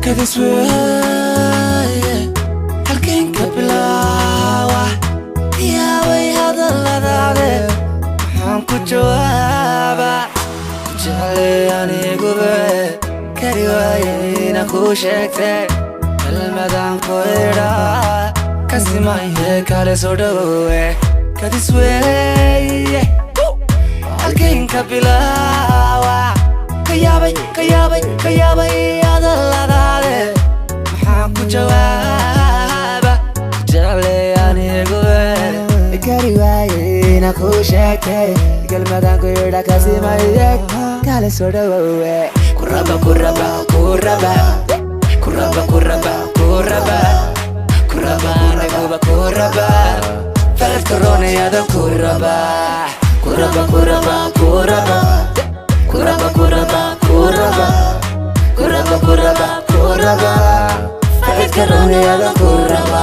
Kadis weeye, halkeen ka bilaawa? Yaabay hadalladaade, maxaan ku jawaaba? Ku jeclay anigube, kari waaye ina kuu sheegtay. Kelmadaan ku idhaa kasimaye, kale soo dhowe. Kadis weeye, halkeen ka bilaawa? Ka yaabay, ka yaabay, ka yaabay hadalladaade, maxaan ku jawaaba? Ku jeclay anigube, kari waaye ina kuu sheegtay. Kelmadaan ku idhaa kasimaye, kale soo dhowowe. Kuraba, kuraba, kuraba, kuraba, kuraba, kuraba, kuraba, aniguba kuraba. Faradka roonayaadan kuraba, kuraba, kuraba, kuraba, kuraba, kuraba, kuraba, kuraba, kuraba, kuraba, faradka roonayaadan kuraba.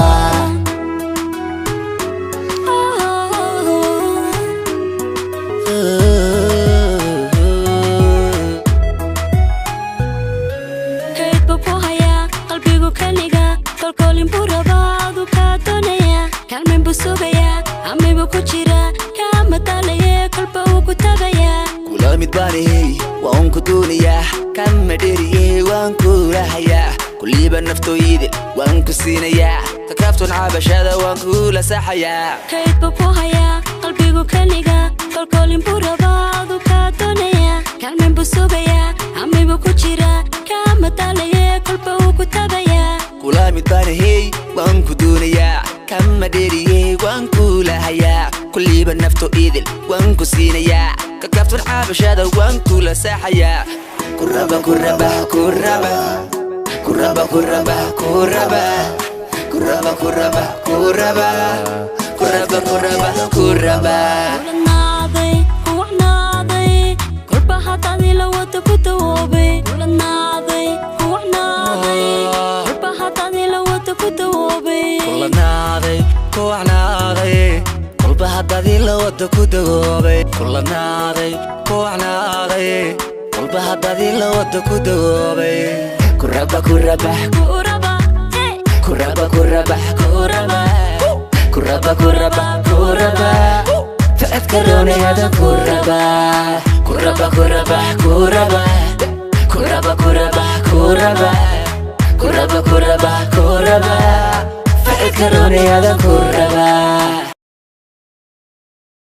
Kayd buu ku hayaa qalbigu keliga, kolkoolin buu rabaa, aduu kaa doonayaa, kaalmayn buu sugayaa, amay buu ku jiraa, kaama daalaye, kolba uu ku tagayaa. Kula mid baanihey, waan ku doonayaa, kama dheriyey, waan kulahayaa, kulliiba naftooyide waan ku siinayaa, kakaaftoon cabashada waan kula saxayaa. Kayd buu ku hayaa qalbigu keliga, kolkoolin buu rabaa, aduu kaa doonayaa, kaalmayn buu sugayaa, amay buu ku jiraa, kaama daalaye, kolba uu ku tagayaa. Kula mid baanihey, waan ku doonayaa, kama dheriyey, waan kulahayaa, kulliiba nafto idil waan ku siinayaa, kakaaftoon cabashada waan kula saxayaa. Kuraba, kuraba, kuraba, kuraba, kuraba, kuraba, kuraba, kuraba, kuraba, kuraba, kuraba, kuraba. Kulanaaday, kuwacnaaday, kolba haddaad ila wada ku dawoobay. Kulanaaday, kuwacnaaday, kolba haddaad ila wada ku dawoobay. Kulanaaday, kuwacnaaday, kolba haddaad ila wada ku dawoobay. Kulanaaday, kuwacnaaday, kolba haddaad ila wada ku dawoobay. Kuraba, kuraba, Kuraba, hey. Kuraba, kuraba, kuraba, kuraba, kuraba, kuraba, facadka roonayada kuraba, kuraba, kuraba, kuraba, kuraba, kuraba, kuraba, kuraba, kuraba, kuraba, facadka roonayada kuraba.